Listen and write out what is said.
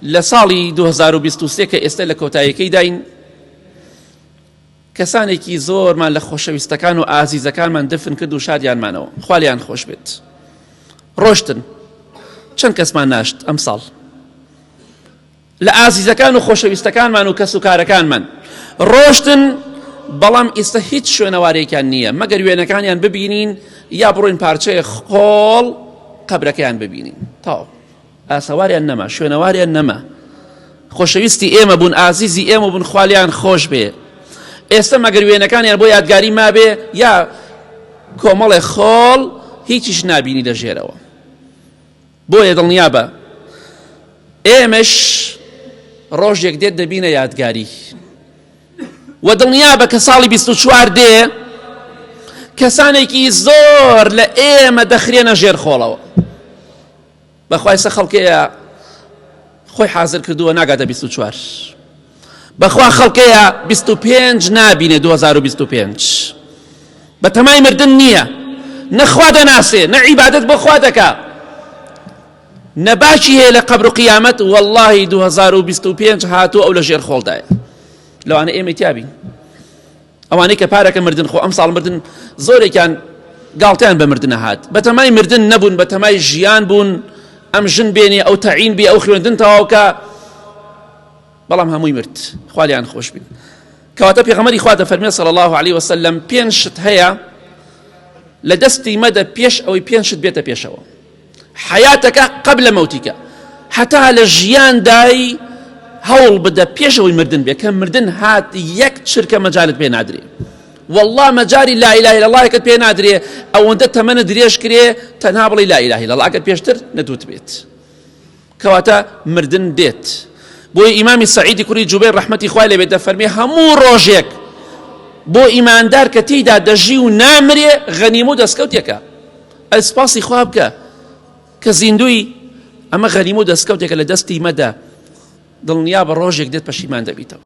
لە ساڵی 2023 کە ئێستا لە کۆتاییەکەیداین کەسانێکی زۆرمان لە خۆشەویستەکان و ئازیزەکانمان دفن کرد و شادیانمانەوە خوا لێیان خۆش بێت ڕۆشتن چەند کەسمان ناشت ئەم ساڵ لە ئازیزەکان و خۆشەویستەکانمان و کەس و کارەکانمان ڕۆشتن بەڵام ئێستا هیچ شوێنەوارێکیان نییە مەگەر وێنەکانیان ببینین یا بڕۆین پارچەیە خۆڵ قەبرەکەیان ببینین تاو ئاسەواریان نەما، شوێنەواریان نەما. خۆشەویستی ئێمە بوون، ئازیزی ئێمە بوون، خوا لێیان خۆش بێ. ئێستا مەگەر وێنەکانیان بۆ یادگاری مابێ یا کۆمەڵێ خۆڵ هیچیش نابینی لە ژێرەوە. بۆیە دڵنیابە ئێمەش ڕۆژێک دێت دەبینە یادگاری. و دڵنیابە کە ساڵی 24 دێ کەسانێکی زۆر لە ئێمە دەخرێنە ژێر خۆڵەوە. بەخوا ئێستا خەڵکەیە خۆی حازر کردووە ناگاتە 24 بەخوا خەڵکەیە 25 نابینێ 2025 بە تەمای مردن نییە نەخوا دەناسێ نە عیبادەت بۆ خوا دەکا نەباکی هەیە لە قەبر و قیامەت واللهی 2025 هاتوو ئەو لە ژێر خۆڵدایە لەوانە ئێمە تیابین ئەوانەی کە پارەکە مردن خۆ ئەمساڵ مردن زۆرێکیان گاڵتەیان بە مردنە هات بەتەمای مردن نەبوون بەتەمای ژیان بوون ئەم ژن بێنێ ئەو تەعین بێ ئەو خوێندن تەواوکە بەڵام هەمووی مرد خوالیان خۆش بین کەواتە پێغەمبەری خوا دەفەرمێ صلی الله علیه وسلم پێنج شت هەیە لە دەستی مەدە پێش ئەوەی پێنج شت بێتە پێشەوە حەیاتەکە قبل مەوتیکە هەتا لە ژیاندای هەوڵ بدە پێش ئەوەی مردن بێ کە مردن هات یەک چرکە مەجالت پێ نادرێ والله مەجاری لا اله الا الله کە پێ نادرێ ئەوەندە تەمەنە درێژ کرێ تەنها بڵێ لا اله الا الله ئەگەر پێشتر نەدوت بێت کەواتە مردن دێت بۆیە ئیمامی سەعیدی کوڕی جوبەیر ڕەحمەتی خوای لێبێت دەفەرمێ هەموو ڕۆژێک بۆ ئیماندار کە تێیدا دەژی و نامرێ غەنیم و دەستکەوتێکە ئەی سپاسی خوا بکە کە زیندوی ئەمە غەنیم و دەستکەوتێکە لە دەستی مەدە دڵنیا بە ڕۆژێک دێت پەشیمان دەبیتەوە.